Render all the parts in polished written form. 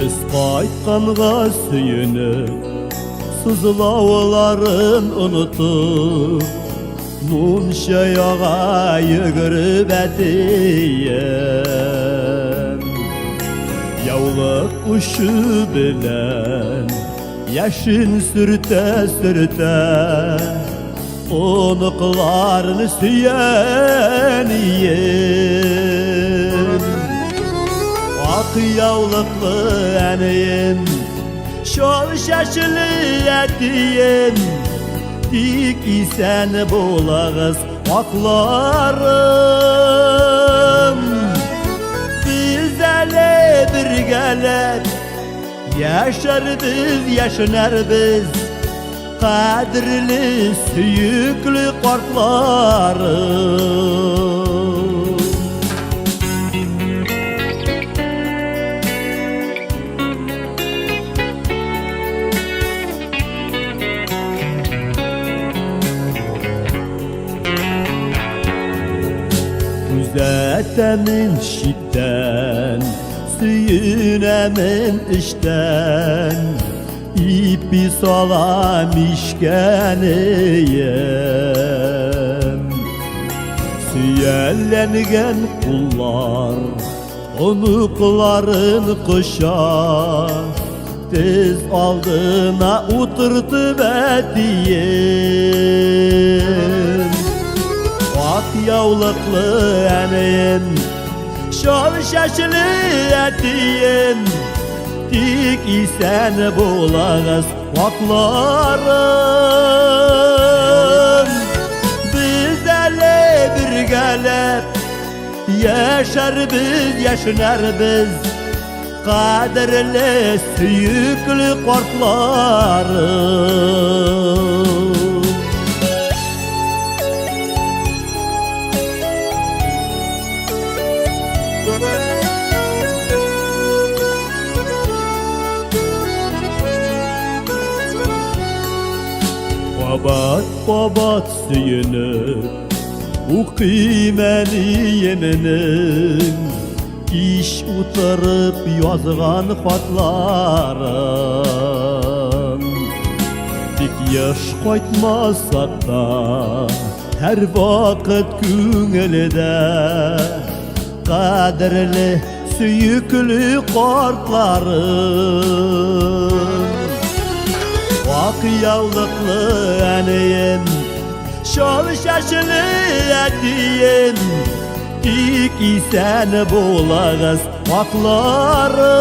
Без кайтканга сөенеп, сызлауларын онытып, мунча яга йөгереп әтием. Яулык очы белән яшен сөртә-сөртә, оныкларын сөян ием. Ак яулыклы әнием, шал чәчле әтием, тик исән булыгыз, акларым. Без әле бергәләп яшәрбез, яшенәрбез. Кадерле, сөекле картларым. Күзәтәмен читтән, сөенәмен эчтән. Ипи сала мичкәнеем. Сөялләнгән куллар оныкларын коча. Тез алдына утыртып әтием. Ак яулыклы әнием, шал чәчле әтием. Тик исән булыгыз, акларым. Без әле бергәләп яшәрбез, яшенәрбез. Кадерле, сөекле картларым. Кабат-кабат сөенеп укыйм әниемнең кич утырып язган хатларын. Тик еш кайтмасак та, һәрвакыт күңелдә кадерле, сөекле картларым. Ак яулыклы әнием, шал чәчле әтием, тик исән булыгыз, акларым.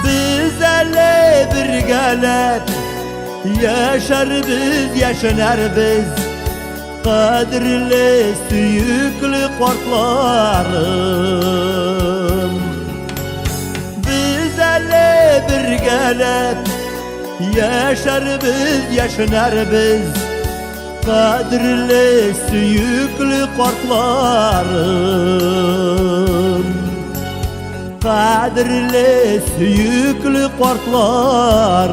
Без әле бергәләп яшәрбез, яшенәрбез. Кадерле, сөекле картларым. Без әле бергәләп яшәрбез, яшенәрбез. Кадерле, сөекле картларым. Кадерле, сөекле картларым.